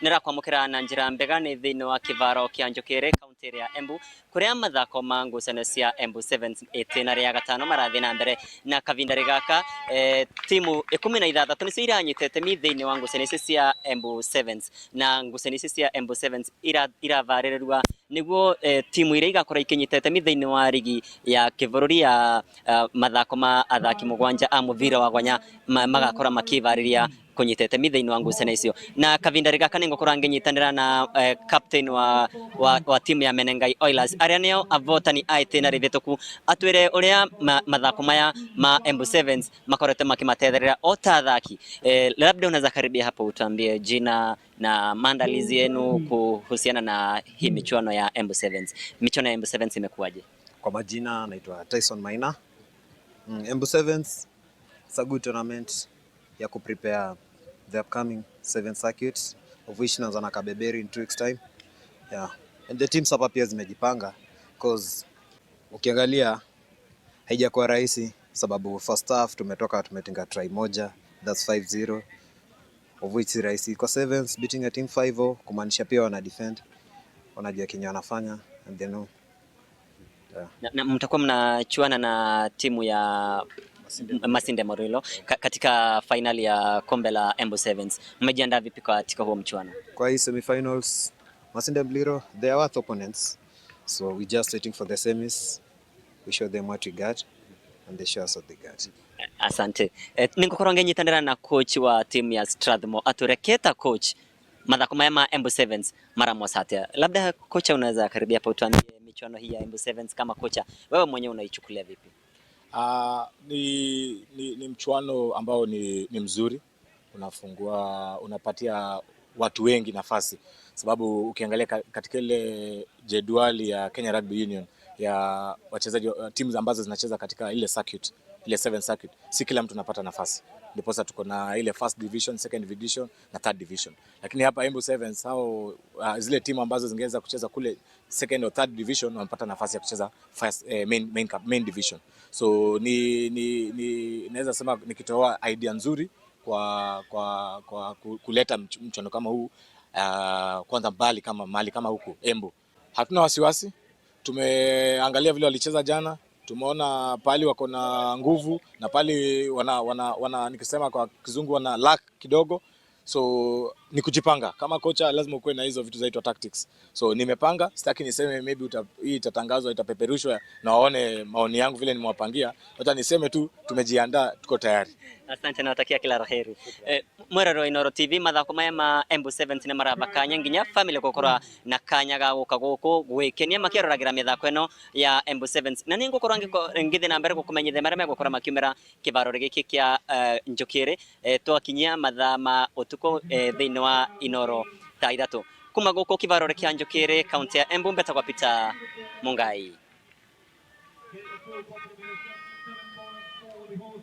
Nĩrakwamũkĩra na njĩra mbega nĩ thĩinĩ wa kĩvaro kĩa Njũkĩrĩ, kaunti ya Embu, kũrĩa mathako ma ngucanio cia Embu Sevens ĩtĩna rĩa gatano marathiĩ na mbere. Na kavinda gaka timu 16 nĩcio iranyita itemi thĩinĩ wa ngucanio ici cia Embu Sevens, na ngucanio ici cia Embu Sevens iravarĩrĩrua nĩguo timu iria igakorwo ikinyita itemi thĩinĩ wa rigi ya kĩbũrũri ya mathako ma athaki mũgwanja a mũbira wa gwanya magakorwo makĩvarĩria kunyita itemi thĩinĩ wa ngucanio icio. Na kavinda gaka nĩngũkorwo ngĩnyitanĩra na captain wa timu ya Menengai Oilers, arĩa nĩo avotani a itĩna rĩhĩtũku, atwĩre ũrĩa mathako maya ma Embu Sevens makoretwo makimatetherera o ta athaki. Labda unaweza karibia hapo utuambie jina na maandalizi yenu kuhusiana na hii michuano ya Embu Sevens. Michuano ya Embu Sevens imekuwaje? Kwa majina naitwa Tyson Maina. Embu Sevens, it's a good tournament ya kuprepare the upcoming seven circuit, of which inaanza na Kabeberi in 2 weeks time. Yeah. And the teams hapa pia zimejipanga, cause ukiangalia haijakuwa rahisi, sababu first half tumetoka tumetinga try moja, that's 5-0, of which si rahisi kwa sevens beating a team 5-0, kumaanisha pia wana defend, wanajua kenye wanafanya and they know. Yeah. Na mtakuwa mnachuana na timu ya Masinde Muliro katika finali ya kombe la Embu Sevens. Mmejiandaa vipi katika huo mchuano? Kwa hii semifinals, Masinde Muliro, they are worth opponents, so we just waiting for the semis. We show them what we got and they show us what they got. Asante. Ningukorwo nginyitanĩra na coach wa timu ya Strathmore atureketa coach mathako maya ma Embu Sevens maramosa atia. Labda kocha, unaweza karibia hapo utuambie michuano hii ya Embu Sevens, kama kocha wewe mwenyewe unaichukulia vipi? Ni mchuano ambao ni mzuri, unafungua, unapatia watu wengi nafasi, sababu ukiangalia katika ile jedwali ya Kenya Rugby Union ya wachezaji, timu ambazo zinacheza katika ile circuit, ile seven circuit, si kila mtu anapata nafasi. Ndiposa tuko na ile first division, second division na third division. Lakini hapa Embu Sevens hao zile timu ambazo zingeweza kucheza kule second or third division wanapata nafasi ya kucheza first, main division. So ni naweza sema nikitoa idea nzuri kwa kuleta mchuano kama huu, kwanza mbali kama mahali kama huku Embu. Hatuna wasiwasi, tumeangalia vile walicheza jana, tumeona pali wako na nguvu na pali wana, nikisema kwa kizungu, wana lack kidogo, so ni kujipanga. Kama kocha lazima ukuwe na hizo vitu zaitwa tactics. So nimepanga, sitaki niseme maybe hii itatangazwa, itapeperushwa na waone maoni yangu vile nimewapangia. Wacha niseme tu tumejiandaa, tuko tayari. Asante, nawatakia kila la heri. Mwerero wa Inooro TV, mathako maya ma Embu Sevens nĩ maramba kanya nginya family gũkorwo na kanya ga gũka gũkũ gwĩkenia makĩroragira mĩthako ĩno ya Embu Sevens, na nĩ ngũkorwo ngĩthiĩ na mbere gũkũmenyithia marĩa megũkorwo makiumĩra kĩvaro gĩkĩ kĩa Njũkĩrĩ twakinyia mathaa ma ũtukũ thĩinĩ wa Inooro thaa 3. Kuma gũkũ kĩvaro kĩa Njũkĩrĩ, kaunti ya Embu, mbetagwo Peter Mungai.